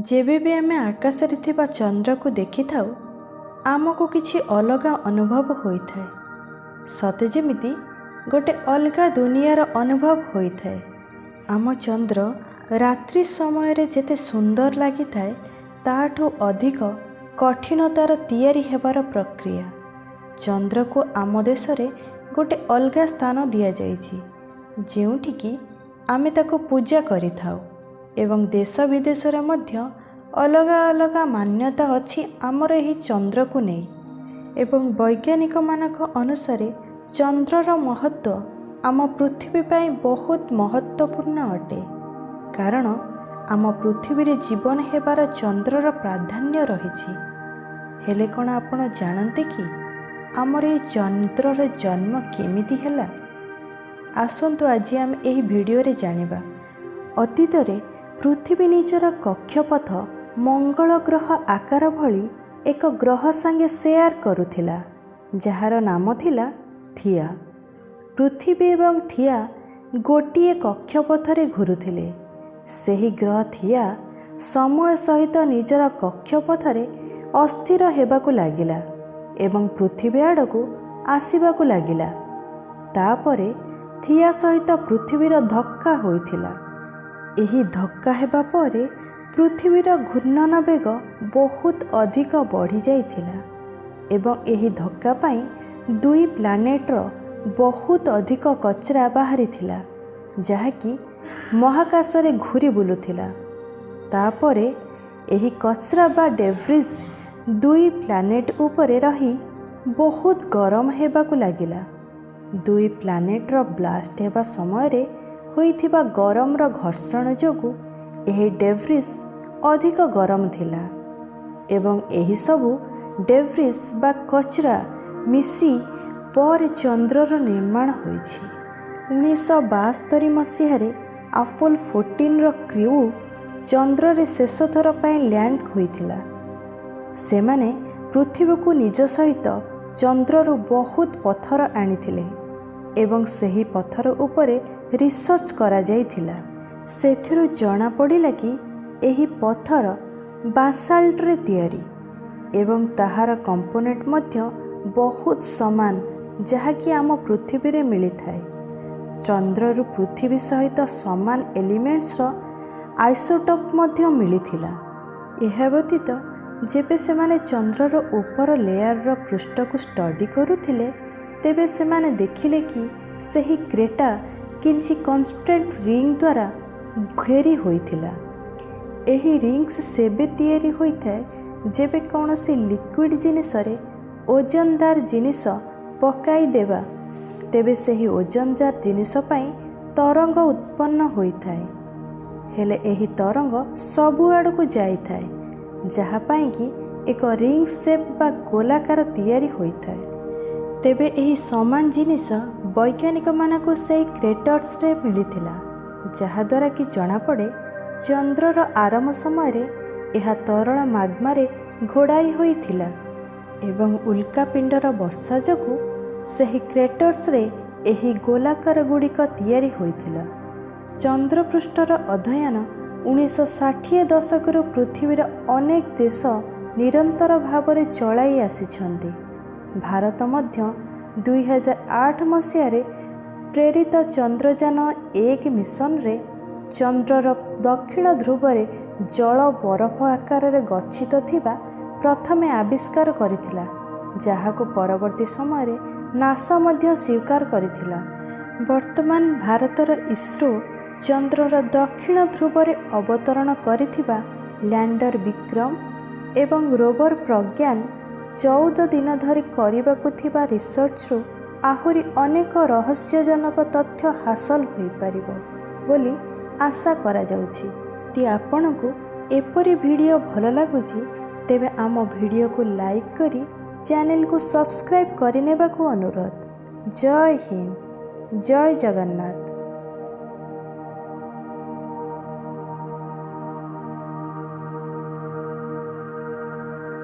ଯେବେ ବି ଆମେ ଆକାଶରେ ଥିବା ଚନ୍ଦ୍ରକୁ ଦେଖିଥାଉ, ଆମକୁ କିଛି ଅଲଗା ଅନୁଭବ ହୋଇଥାଏ। ସତେ ଯେମିତି ଗୋଟେ ଅଲଗା ଦୁନିଆର ଅନୁଭବ ହୋଇଥାଏ। ଆମ ଚନ୍ଦ୍ର ରାତ୍ରି ସମୟରେ ଯେତେ ସୁନ୍ଦର ଲାଗିଥାଏ, ତାଠୁ ଅଧିକ କଠିନ ତାର ତିଆରି ହେବାର ପ୍ରକ୍ରିୟା। ଚନ୍ଦ୍ରକୁ ଆମ ଦେଶରେ ଗୋଟେ ଅଲଗା ସ୍ଥାନ ଦିଆଯାଇଛି, ଯେଉଁଠିକି ଆମେ ତାକୁ ପୂଜା କରିଥାଉ ଏବଂ ଦେଶ ବିଦେଶରେ ମଧ୍ୟ ଅଲଗା ଅଲଗା ମାନ୍ୟତା ଅଛି ଆମର ଏହି ଚନ୍ଦ୍ରକୁ ନେଇ। ଏବଂ ବୈଜ୍ଞାନିକମାନଙ୍କ ଅନୁସାରେ ଚନ୍ଦ୍ରର ମହତ୍ତ୍ୱ ଆମ ପୃଥିବୀ ପାଇଁ ବହୁତ ମହତ୍ତ୍ୱପୂର୍ଣ୍ଣ ଅଟେ, କାରଣ ଆମ ପୃଥିବୀରେ ଜୀବନ ହେବାର ଚନ୍ଦ୍ରର ପ୍ରାଧାନ୍ୟ ରହିଛି। ହେଲେ କ'ଣ ଆପଣ ଜାଣନ୍ତି କି ଆମର ଏହି ଚନ୍ଦ୍ରର ଜନ୍ମ କେମିତି ହେଲା? ଆସନ୍ତୁ ଆଜି ଆମେ ଏହି ଭିଡ଼ିଓରେ ଜାଣିବା। ଅତୀତରେ ପୃଥିବୀ ନିଜର କକ୍ଷପଥ ମଙ୍ଗଳ ଗ୍ରହ ଆକାର ଭଳି ଏକ ଗ୍ରହ ସାଙ୍ଗେ ସେୟାର କରୁଥିଲା, ଯାହାର ନାମ ଥିଲା ଥିଆ। ପୃଥିବୀ ଏବଂ ଥିଆ ଗୋଟିଏ କକ୍ଷପଥରେ ଘୁରୁଥିଲେ। ସେହି ଗ୍ରହ ଥିଆ ସମୟ ସହିତ ନିଜର କକ୍ଷପଥରେ ଅସ୍ଥିର ହେବାକୁ ଲାଗିଲା ଏବଂ ପୃଥିବୀ ଆଡ଼କୁ ଆସିବାକୁ ଲାଗିଲା। ତାପରେ ଥିଆ ସହିତ ପୃଥିବୀର ଧକ୍କା ହୋଇଥିଲା। ଏହି ଧକ୍କା ହେବା ପରେ ପୃଥିବୀର ଘୂର୍ଣ୍ଣନ ବେଗ ବହୁତ ଅଧିକ ବଢ଼ିଯାଇଥିଲା ଏବଂ ଏହି ଧକ୍କା ପାଇଁ ଦୁଇ ପ୍ଲାନେଟ୍ର ବହୁତ ଅଧିକ କଚରା ବାହାରିଥିଲା, ଯାହାକି ମହାକାଶରେ ଘୁରି ବୁଲୁଥିଲା। ତାପରେ ଏହି କଚରା ବା ଡେବ୍ରିଜ୍ ଦୁଇ ପ୍ଲାନେଟ୍ ଉପରେ ରହି ବହୁତ ଗରମ ହେବାକୁ ଲାଗିଲା। ଦୁଇ ପ୍ଲାନେଟ୍ର ବ୍ଲାଷ୍ଟ ହେବା ସମୟରେ ହୋଇଥିବା ଗରମର ଘର୍ଷଣ ଯୋଗୁଁ ଏହି ଡେବ୍ରିଜ୍ ଅଧିକ ଗରମ ଥିଲା ଏବଂ ଏହିସବୁ ଡେବ୍ରିଜ୍ ବା କଚରା ମିଶି ପରେ ଚନ୍ଦ୍ରର ନିର୍ମାଣ ହୋଇଛି। 1972 ମସିହାରେ ଆପୋଲୋ 14ର କ୍ରିଉ ଚନ୍ଦ୍ରରେ ଶେଷ ଥର ପାଇଁ ଲ୍ୟାଣ୍ଡ ହୋଇଥିଲା। ସେମାନେ ପୃଥିବୀକୁ ନିଜ ସହିତ ଚନ୍ଦ୍ରରୁ ବହୁତ ପଥର ଆଣିଥିଲେ ଏବଂ ସେହି ପଥର ଉପରେ ରିସର୍ଚ୍ଚ କରାଯାଇଥିଲା। ସେଥିରୁ ଜଣାପଡ଼ିଲା କି ଏହି ପଥର ବାସାଲ୍ଟରେ ତିଆରି ଏବଂ ତାହାର କମ୍ପୋନେଣ୍ଟ ମଧ୍ୟ ବହୁତ ସମାନ, ଯାହାକି ଆମ ପୃଥିବୀରେ ମିଳିଥାଏ। ଚନ୍ଦ୍ରରୁ ପୃଥିବୀ ସହିତ ସମାନ ଏଲିମେଣ୍ଟସର ଆଇସୋଟୋପ୍ ମଧ୍ୟ ମିଳିଥିଲା। ଏହା ବ୍ୟତୀତ ଯେବେ ସେମାନେ ଚନ୍ଦ୍ରର ଉପର ଲେୟାରର ପୃଷ୍ଠକୁ ଷ୍ଟଡି କରୁଥିଲେ, ତେବେ ସେମାନେ ଦେଖିଲେ କି ସେହି କ୍ରେଟର କିଛି କନସେଣ୍ଟ୍ରିକ୍ ରିଙ୍ଗ ଦ୍ୱାରା ଘେରି ହୋଇଥିଲା। ଏହି ରିଙ୍ଗସ୍ ସେବେ ତିଆରି ହୋଇଥାଏ, ଯେବେ କୌଣସି ଲିକ୍ୱିଡ଼ ଜିନିଷରେ ଓଜନଦାର ଜିନିଷ ପକାଇଦେବା, ତେବେ ସେହି ଓଜନଦାର ଜିନିଷ ପାଇଁ ତରଙ୍ଗ ଉତ୍ପନ୍ନ ହୋଇଥାଏ। ହେଲେ ଏହି ତରଙ୍ଗ ସବୁଆଡ଼କୁ ଯାଇଥାଏ, ଯାହା ପାଇଁକି ଏକ ରିଙ୍ଗ ସେପ୍ ବା ଗୋଲାକାର ତିଆରି ହୋଇଥାଏ। ତେବେ ଏହି ସମାନ ଜିନିଷ ବୈଜ୍ଞାନିକମାନଙ୍କୁ ସେହି କ୍ରେଟର୍ସରେ ମିଳିଥିଲା, ଯାହାଦ୍ୱାରା କି ଜଣାପଡ଼େ ଚନ୍ଦ୍ରର ଆରମ୍ଭ ସମୟରେ ଏହା ତରଳ ମାଗ୍ମାରେ ଘୋଡ଼ାଇ ହୋଇଥିଲା ଏବଂ ଉଲ୍କାପିଣ୍ଡର ବର୍ଷା ଯୋଗୁଁ ସେହି କ୍ରେଟର୍ସରେ ଏହି ଗୋଲାକାର ଗୁଡ଼ିକ ତିଆରି ହୋଇଥିଲା। ଚନ୍ଦ୍ରପୃଷ୍ଠର ଅଧ୍ୟୟନ 1960 ଦଶକରୁ ପୃଥିବୀର ଅନେକ ଦେଶ ନିରନ୍ତର ଭାବରେ ଚଳାଇ ଆସିଛନ୍ତି। ଭାରତ ମଧ୍ୟ 2008 ମସିହାରେ ପ୍ରେରିତ ଚନ୍ଦ୍ରଯାନ-1 ମିଶନରେ ଚନ୍ଦ୍ରର ଦକ୍ଷିଣ ଧ୍ରୁବରେ ଜଳ ବରଫ ଆକାରରେ ଗଚ୍ଛିତ ଥିବା ପ୍ରଥମେ ଆବିଷ୍କାର କରିଥିଲା, ଯାହାକୁ ପରବର୍ତ୍ତୀ ସମୟରେ ନାସା ମଧ୍ୟ ସ୍ୱୀକାର କରିଥିଲା। ବର୍ତ୍ତମାନ ଭାରତର ଇସ୍ରୋ ଚନ୍ଦ୍ରର ଦକ୍ଷିଣ ଧ୍ରୁବରେ ଅବତରଣ କରିଥିବା ଲ୍ୟାଣ୍ଡର ବିକ୍ରମ ଏବଂ ରୋଭର ପ୍ରଜ୍ଞାନ 14 ଦିନ ଧରି କରିବାକୁ ଥିବା ରିସର୍ଚ୍ଚରୁ ଆହୁରି ଅନେକ ରହସ୍ୟଜନକ ତଥ୍ୟ ହାସଲ ହୋଇପାରିବ ବୋଲି ଆଶା କରାଯାଉଛି। ଯଦି ଆପଣଙ୍କୁ ଏପରି ଭିଡ଼ିଓ ଭଲ ଲାଗୁଛି, ତେବେ ଆମ ଭିଡ଼ିଓକୁ ଲାଇକ୍ କରି ଚ୍ୟାନେଲକୁ ସବସ୍କ୍ରାଇବ୍ କରିନେବାକୁ ଅନୁରୋଧ। ଜୟ ହିନ୍ଦ, ଜୟ ଜଗନ୍ନାଥ।